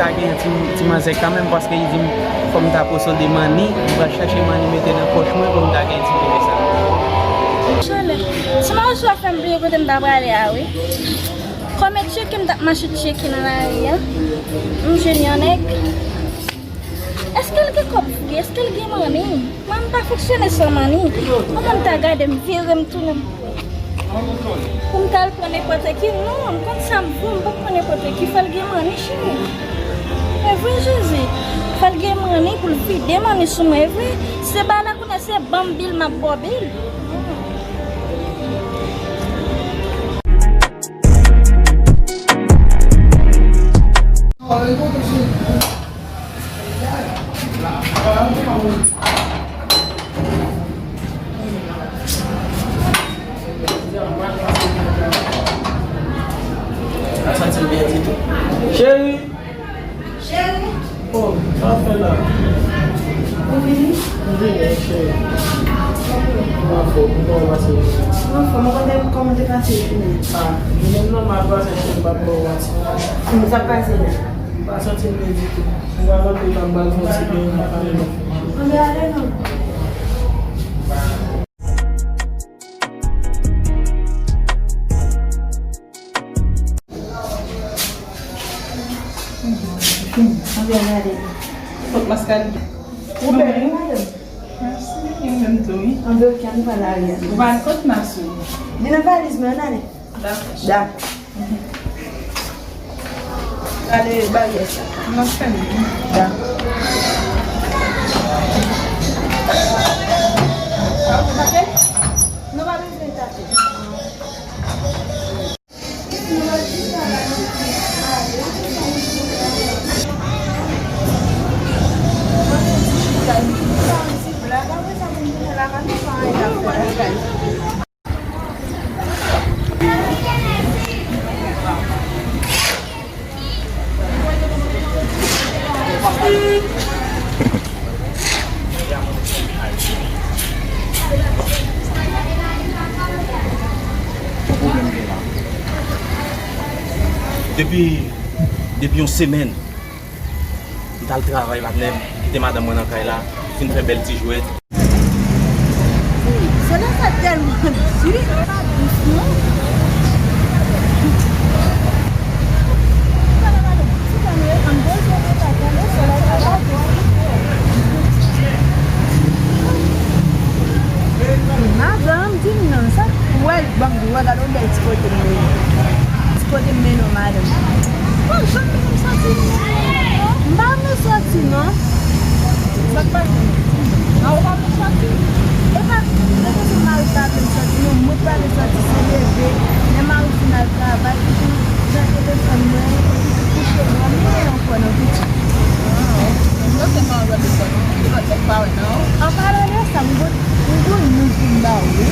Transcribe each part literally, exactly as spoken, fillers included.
Pa gen ti, ti manzè kanmenm, paske li di m fò m ta posede manni, m pral chache manni mete nan pòch mwen pou m ta gen ti bebe sa. Chale, si m a resevwa fè m bliye kote m ta prale a, wi. Kòm e tcheke m t ap mache tcheke nan lari a, m jwenn yon nèg. Èske l gen kòb vre? Èske l gen manni? Mwen, m pa fonksyone san manni. Yon moun ta gade m, vire m, tounen m. Pou m t al pran nenpòt ki, non, m konn sa m vle, m p ap pran nenpòt ki. Fò l gen manni, cheri. E vre, Jezi. Fò l gen manni pou l vide manni sou mwen, e vre. Se ba la kounye a, se ban m bil, m ap ba w bil. Pa santi m byen ditou. Cheri! Cheri! Oh, sa w ap fè la? Ou vini? M vini, wi, cheri. Kòman w fè? Kòman w pase? Mwen anfòm, mwen kontan kòman w te pase jounen an. Ah, jounen m nòmal pase, cheri, m pa t ba w manti. Sa k pase la? M pa santi m byen ditou. Ou pral antre la, m pral fè yon ti benyen, m pral ale non. Anben, ale non. Anben, ale. Kot maskad? Ou bèl, wi, madanm. Mèsi, ou menm tou, wi. Anben, ok, ann pral ale. Ou pral kot, Masou? Li nan valiz mwen, ann ale. Dakò. Dakò. Gade baryè sa. Nan fèmen. Dakò. Tape? Nou pa bezwen tape. Depi, depi yon semèn, m t al travay, patnè m, kite madanm mwen nan kay la, fin fè bèl ti jwèt. Soleil sa tèlman di, pa dous non. Soleil sa pa dous. Madanm, di m non, sa, wè, ban m di, wè, gade yon bèl ti kote m mennen. Ti kote m mennen w, madanm. Bon, jan m mennen m soti. M pa vle soti, non. Sa k pase? A, ou pa vle soti? E pa, se kesyon mari pa vle m soti, non, mwen pa vle soti, se leve. Lè mari fin al travay, li tou jan telefòn mwen, li kouche dòmi, mwen ankò nan pitit. Ah, ok. Mwen se pa anlè de sa, non. Ki lòt nèg pa wè, non? An palan de sa, m gon, m gon nouvèl pou m ba w, wi.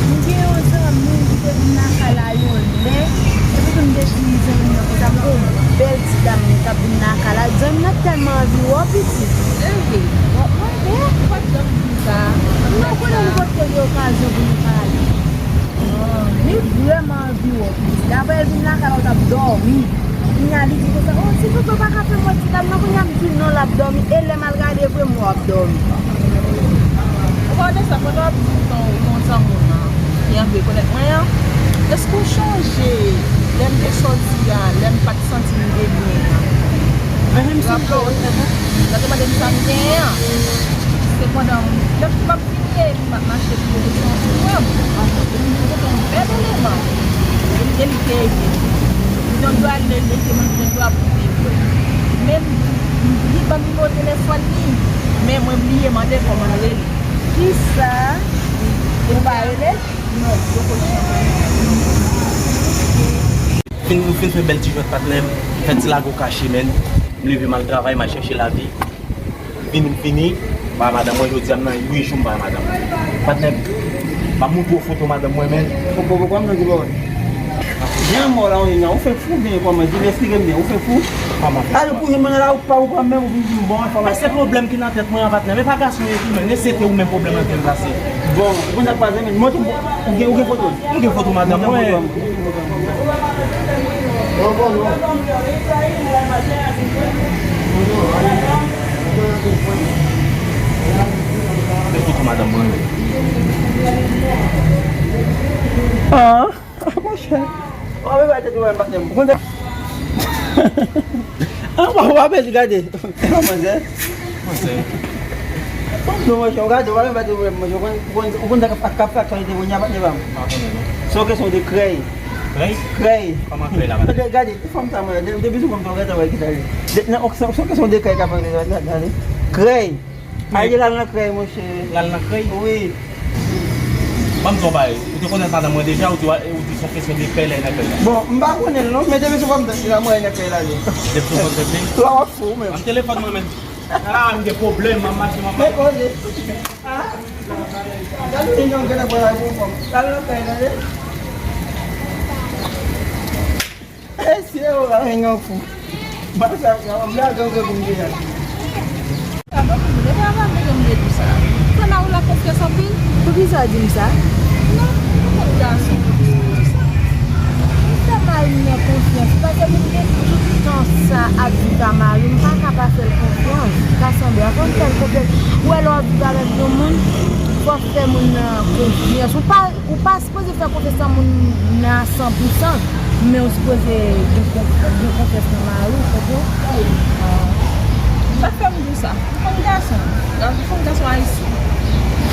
M gen yon zanmi ki te vin lakay la yon lè, epi tou m te di zanmi an konsa, m gon bèl ti dam k ap vin lakay la. Zanmi an tèlman anvi wè w, pitit. Ehe. W ap mande? Ou pa t janm di m sa. M pa konnen m potko gen okazyon pou nou pale. Li vrèman anvi wè w. Daprè l vin lakay la, w t ap dòmi. Kounye a, li di konsa, "O, ti tonton pa ka fè m wè ti dam nan." Kounye a, m di non, l ap dòmi. E lè m al gade vre, m wè w ap dòmi. Ou pa wè de sa, pandan w ap di w yon zanmi w lan, ki anvi rekonèt mwen an, èske w chonje lè m te sòti a, lè m pa t santi m te byen an? Raple w, sa te mande m sa m genyen an. Se pandan m, lè m ap vini, m ap mache pou yo, se yon ti pwòb. Mwen te yon bèl eleman. E li te ede. Li te dwe al leve, li te mande dwa pou li vre. Men m, li ban m nimewo telefòn li. Men mwen bliye mande kòman l rele. Kisa? Ou pa rele? Non, poko janm. Fin, fin fè bèl ti jwèt patnè m, fè ti lago kache, men m leve m al travay, m al chèche lavi. Vini m fini, m pa wè madanm mwen, jodi a m nan uit jou m pa wè madanm mwen. Patnè m, m ap montre w foto madanm mwen, men. Poko, poko, m nan di bò. Jan mò la, ou ye, ou fè fou byen kòman? Di m, eksplike m byen, ou fè fou? Kòman fè? Alò, pou jwenn mwen la, ou pa, ou pa menm, ou vin di m bon enfòmasyon. Men se pwoblèm ki nan tèt mwen an, patnè m, e pa gason yo ki menm, e se te ou menm pwoblèm nan te ranplase. Bon, ou konn sa k pase, men montre m, ou gen, ou gen foto? M gen foto madanm mwen. Se foto madanm mwen. Ah, monchè. Ou pa pèdi gade. Manzè. Manzè. Non, monchè, ou gade, ou pa pèdi, monchè, ou konn, ou konn, ou konn sa k ap, k ap fè aktyalite kounye a, patnè pa m. Se yon kesyon de krèy. Krèy? Krèy. Kòman krèy la, patnè? Gade, gade, fanm sa, mwen, de-, depi sou fanm sa, ou gentan wè ki sa ye. De-, nan, se, se yon kesyon de krèy k ap fè aktyalite la, la, la. Krèy. Ay, l al nan krèy, monchè. L al nan krèy? Wi. Ban m di w yon bagay. Ou te konèt madanm mwen deja, ou di, ou di se yon kesyon de krèy lè l nan krèy la? Bon, m pa konnen l non, men depi sou fanm sa, li la mwen nan krèy la, li. Depi sou fanm sa, li? Lè w ap fou, ou menm. Ban m telefòn mwen, men. A, m gen pwoblèm, m ap mache, m ap mache. Men koze. Ah. Gade yon grenn bwa la pou fanm. L al nan krèy la, li. Mesye yo la, yon fou. Ba sa, yon blagan gwo pou m te a. Sa bon pou mwen, depi avan m te janm vle di sa. Fè Marilou la konfyans anpil. Poukisa w di m sa? Non, m pa konn gason. M fè Marilou nan konfyans, paske pou m gen tout tan sa ap viv a Marilou, m pa ka pa fè l konfyans. Ka sanble, avan m fè l konfyans. Ou wè lè w ap viv avèk yon moun, fò w fè moun nan konfyans. Ou pa Ou pa sipoze fè konfyans nan moun nan a san pou san, men ou sipoze gen konf-, gen konfyans nan mari w, konprann? Sa k fè m di w sa? M konn gason, gason, m konn gason ayisyen.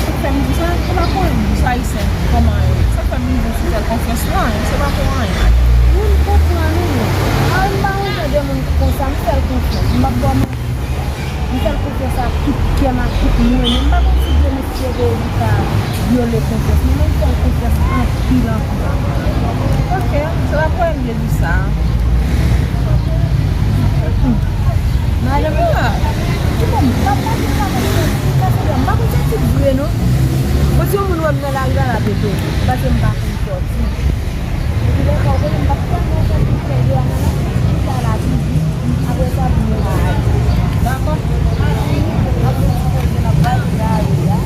Sa k fè m di w sa? Se pa pwoblèm, m se ayisyen, kòman, sa k fè m di w si fè l konfyans nan anyen, se pa pou anyen. Wi, m konprann ou. A, m pa renmen de moun konsa, m fè l konfyans. M ap ba w manti. M fè l konfyans ak tout kè m, ak tout mwen menm. M pa konn si Dye mesye li ka vyole konfyans mwen, men m fè l konfyans anpil, anpil, anpil. Ok, se pa pwoblèm de di sa. Madanm, ki bon, m pa, m pa, m pa konn si, m pa konn si se vre non. Bon, si yon moun wè m nan lari la, l ap ede m, paske m pa konn sòti. Epi lè sa, ou konnen m pa t tèlman fè pou m fè de ananas, men si sa la vin di, apre sa, pou mwen la ale. Dakò. Apre sa, kote n ap bay gari a.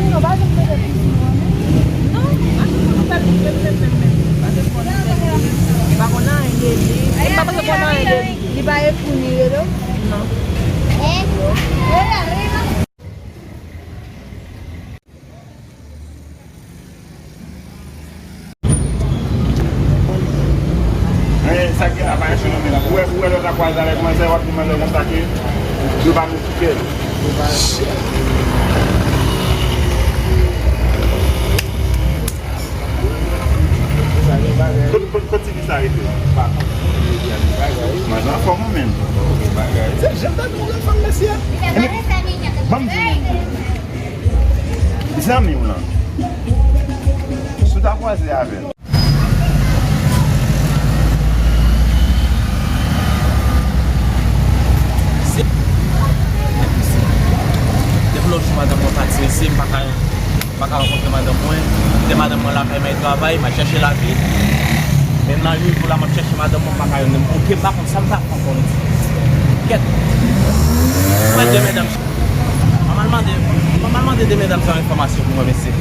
Non, pa janm mete pisi mwen, non. Non, pa janm mete pisi mwen, menm, menm, menm. Pa te konn fè pisi. Li pa konn anyen de li. Li pa panse konn anyen de li. Li pa epouni, non? Non. Men sa k gen la pa enchon nan men l. Ou wè, ou wè lè w ta kwaze avèk manzè, w ap di manzè konsa ke yo pa met sou kè l. Kot, kot, kot ti fi sa rete? Manzè anfòm ou menm? Se jan m ta di w, fanm mesye. Ban m di w. Zanmi w lan, si w ta kwaze avè l. Depi lòt jou madanm mwen pati, mesye, m pa ka, m pa ka rankontre madanm mwen. Kite madanm mwen lakay, m al travay, m al chèche lavi. Men nan yon jou la, m ap chèche madanm mwen, m pa ka jwenn li. Ok, m pa konn sa m ta fè ankò, m di. Kèt. Mwen de medam. Mwen al mande, mwen al mande de medam sa yo enfòmasyon pou mwen, mesye.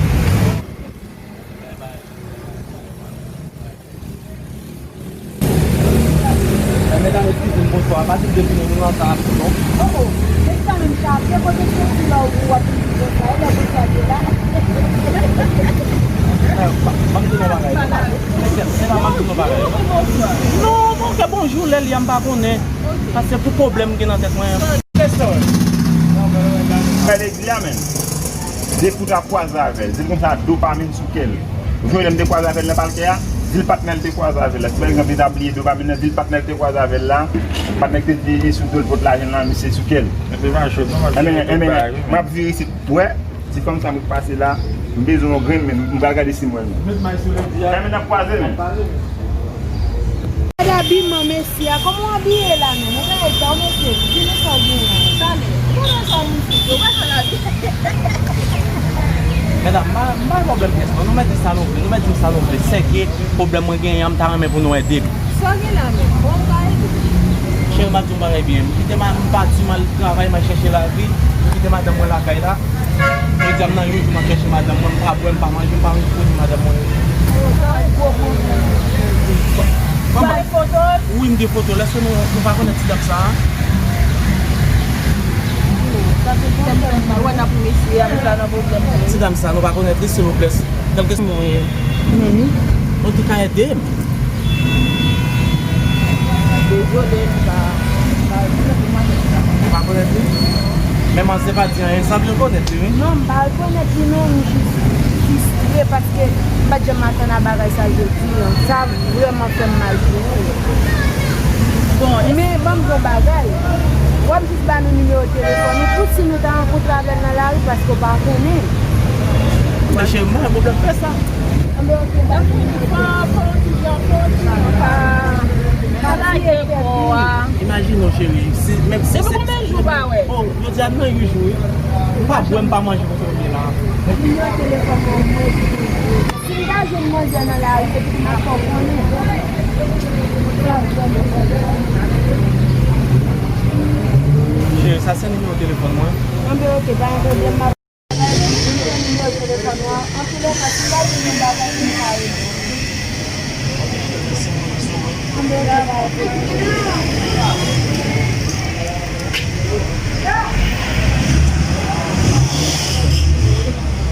Medam, eskize m, bonswa. Pa di m depi nou, nou nan sa ap non. Oh, oh, se sa menm sa. Se kote soti la ou w ap vin konsa, e lè konsa te la. Eh, pa, pa m di nou bagay. Mesye, se la, pa m di nou bagay. Non, bon, ke bonjou, lè l ye a, m pa konnen. Paske pou pwoblèm m gen nan tèt mwen. Fè l di a menm. Depi w ta kwaze avè l, di l konsa dopamin sou kè l. Ou sonje lè m te kwaze avè l nan palkè a? Di l patnè l te kwaze avè l la. Si pa egzanp li ta bliye dopamin nan, di l patnè l te kwaze avè l la. Patnè k te di sou do l pot lajan l la, misye sou kè l. Enben, enben, m ap vire isit. Wè, ti fanm sa m pase la, m bezwen yon grenn men, m pral gade si m wè l. Enben, n ap kwaze men. Gade abiman mesye a, kòman w abiye la menm? Ou genlè sa w mesye, di nou sa w genyen. Talè, ou konnen sa moun sou yo, ou pa konn abiye. Medam, m pa, m pa gen pwoblèm pyès non, nou mèt di sa nou vle, nou mèt di m sa nou vle. Sèke pwoblèm mwen genyen an, m ta renmen pou nou ede m. Sa w gen la menm, bon, m ka ede w. Cheri, m ap di w yon bagay byen. M kite ma-, m pati, m al travay, m al chèche lavi, m kite madanm mwen lakay la. Jodi a m nan yon jou m ap chèche madanm mwen, m pa bwè, m pa manje, m pa rann kote madanm mwen. Yo, sa yon gwo pwoblèm. M gen foto l, èske nou, nou pa konèt ti dam sa a? Sa se pwoblèm, nou wè n ap mesye a, nou pa nan pwoblèm. Ti dam sa a, nou pa konèt li, silvouplè. Kèlkeswa moun ye, nou te ka ede m. Dezole, m pa, m pa, m pa konèt li. Men manzè pa di anyen, sa byen konèt li, wi. Non, m pa rekonèt li, non, m jis fristre paske m pa t janm atann a bagay sa jodi a. Sa vrèman fè m mal pou ou. Bon, men ban m di w yon bagay. W ap jis ba nou nimewo telefòn ou pou si nou ta rankontre avè l nan lari paske w pa konnen. Men cheri, m pa gen pwoblèm fè sa. Anben, oke, ba m nimewo telefòn. Pa, pa lage kò a. Imajine w, cheri, si, menm si se. Depi konbyen jou w pa wè? Oh, jodi a nan uit jou, wi. M pa bwè, m pa manje pou fè byen la. Nimewo telefòn mwen, mwen. Si m ta jwenn manzè nan lari, epi m ap fè w konnen. Cheri, sa se nimewo telefòn mwen. Anben, oke, pa gen pwoblèm, m ap nimewo telefòn ou an. Antoulèka, si m ta jwenn yon bagay, m ka rele w. Anben, oke, pa gen pwoblèm.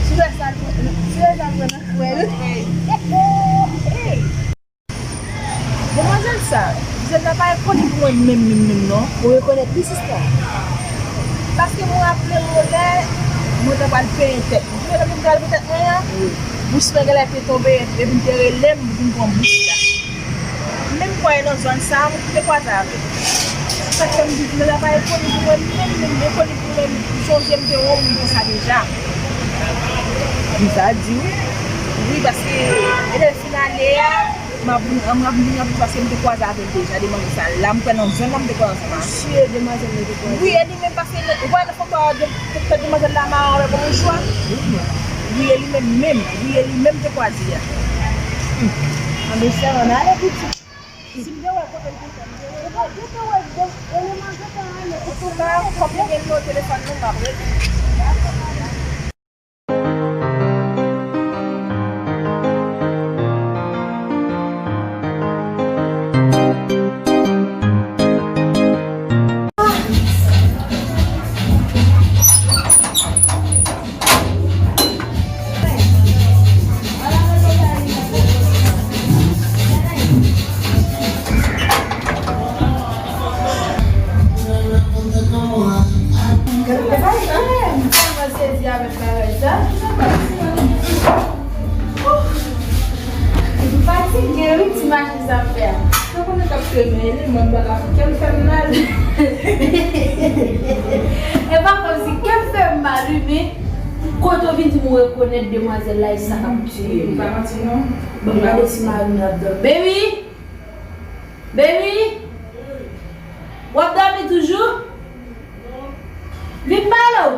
Si w wè sa, si w wè sa, Frè l. Demwazèl sa, Gisèl ta pa rekonèt mwen menm, menm, menm, non. Ou rekonèt li, sista? Paske mwen raple mwen lè mwen ta pral penyen tèt mwen. Ou wè lè mwen pral penyen tèt mwen an? Wi. Bous mwen genlè te tonbe, epi l te rele m, vin pran bous la. Menm kwè nan zòn sa a, mwen te kwaze avè l. Sa k fè m di, Gisèl ta pa rekonèt mwen menm, menm, rekonèt mwen menm, sonje m te wè w, m konsa deja. Bizarre, wi. Wi, paske, e lè fin ane a, m ap vin, m ap vin anplis paske m te kwaze avè l deja, demwazèl sa. La, m kwè nan zòn nan, m te kwaze ansanm avè l. Mesye, demwazèl mwen te kwaze. Wi, e li menm paske, ou wè nan foto a, de, tèt demwazèl la, mawon avèk yon mouchwa. Wi, e li menm, menm. Wi, e li menm te kwaze a. Hmm. Anben, sè, ann ale, pitit. Si m te wè kote l te fè, m te wè. Ou pa gentan wè, de, eleman gentan ale. Antouka, fòk nou gen nimewo telefòn nou, m ap rele. Gade bagay sa, m tèlman sezi avèk bagay sa. Ou fatige, wi, ti machin sa ap fè a. Sa konnen k ap tremen li, mwen m pa ka fè, kè m fè m mal. E pa kòmsi kè m fè m mal, wi, men kote w vin di m ou rekonèt demwazèl la, e sa k ap tiye m. Pa manti, non. Bon, gade si mari m ap dòmi. Baby! Baby! W ap dòmi toujou? Vin pale w!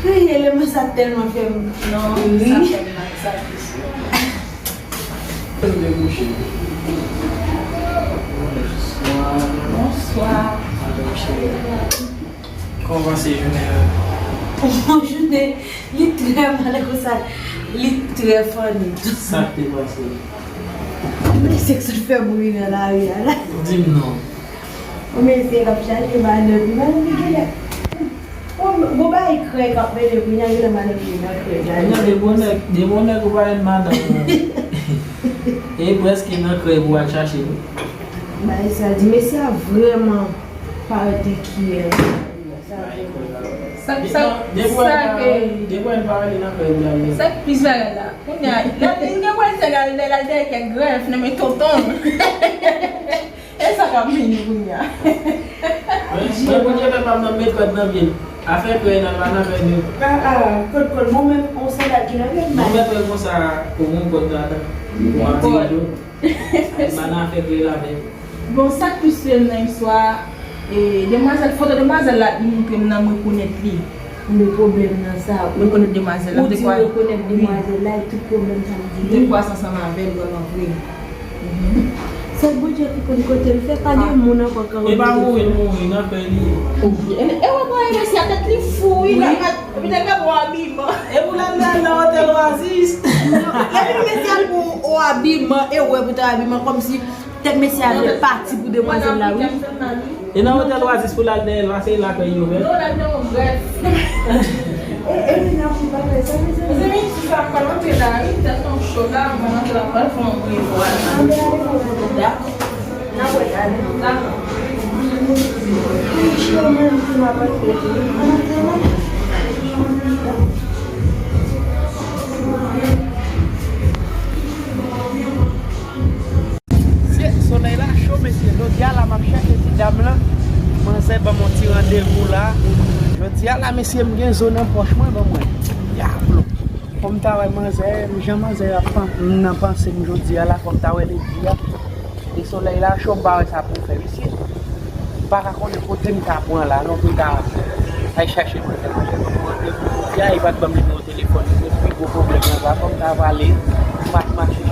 Wi, eleman sa tèlman fè m ri. Non, sa fè m mal, sa tris. Bonswa. Bonswa. Kòman se jounen an? Bon, jounen, li trè mal konsa, li trè funny tou. Sa k te pase? Men se k sot fè m ri nan lari a la. Di m non. Yon mesye k ap chache madanm li, madanm li genlè. Bon, bon, bagay krèy k ap mele kounye a, genlè madanm li nan krèy la. Non, de bon nèg, de bon nèg ou pa jwenn madanm ou. E prèske nan krèy pou al chache wi. Bagay sa di, mesye a vrèman parèt enkiyè. Sa, sa, sa ke. Depi w wè l pa rele nan krèy pou l al mele. Sa k pi zare la. Kounye a, lè l gen pral fè l al dèyè kèk grèf nan men tonton. E sa k ap vini kounye a. Mwen, Bondye fè pa m nan met kòd nan pye l. Afè krèy nan pa nan fè nou. Ah, ah, kòd, kòd, mwen menm, on sandal ki nan pye m. Mwen mèt wè konsa, pou mwen kòd nan atan. Mwen ap di yo. Pa nan afè krèy la menm. Bon, sa k plis touye m nan istwa a, e, demwazèl, foto demwazèl la, li montre m nan, m rekonèt li. Men pwoblèm nan sa, ou rekonèt demwazèl la, ou di w rekonèt demwazèl la, e tout pwoblèm sa m di. M te kwaze ansanm avè l vrèman vre. Mhm. Se Bondye ki konn kote l fè, pa gen moun ankò ki... E pa mouri l mouri, nan fè li ye. E wè bò e mesye a tèt li fou wi, la kat epi tèt la bò abiman. E pou l al nan nan otèl Oasis. Epi mesye a pou o abiman, e wè pou ta abiman kòmsi tèt mesye a vle pati pou demwazèl la wi. E nan otèl Oasis pou l al dèyè l, pase l lakay yo menm. Non, l al nan yon grèf. E, e li nan pou bagay sa, mezanmi. Mezanmi, ti sa pa antre la, wi, tèt nou cho la, mwen antre la, mwen fè yon bri vwa la. Dakò. N ap wè talè. Dakò. Wi, cho menm, pou m ap antre tou. Ann antre la. Mesye, solèy la cho, mesye. Jodi a la, m ap chèche ti dam lan. Manzè ban m yon ti randevou la. Jodi a la, mesye, m gen zo nan pòch mwen, ban mwen. Dyablo. Fò m ta wè manzè, jan manzè ap pan-, nan panse m jodi a la, fò m ta wè ledi a. E solèy la cho, m pa wè sa pou m fè, mesye. M pa ka konnen kote m ka pran la, non, pou m ta al chache manzè. Manzè ban m randevou jodi a, e pa t ban m nimewo telefòn li, se pi gwo pwoblèm nan la, fò m ta prale, m pa t mache.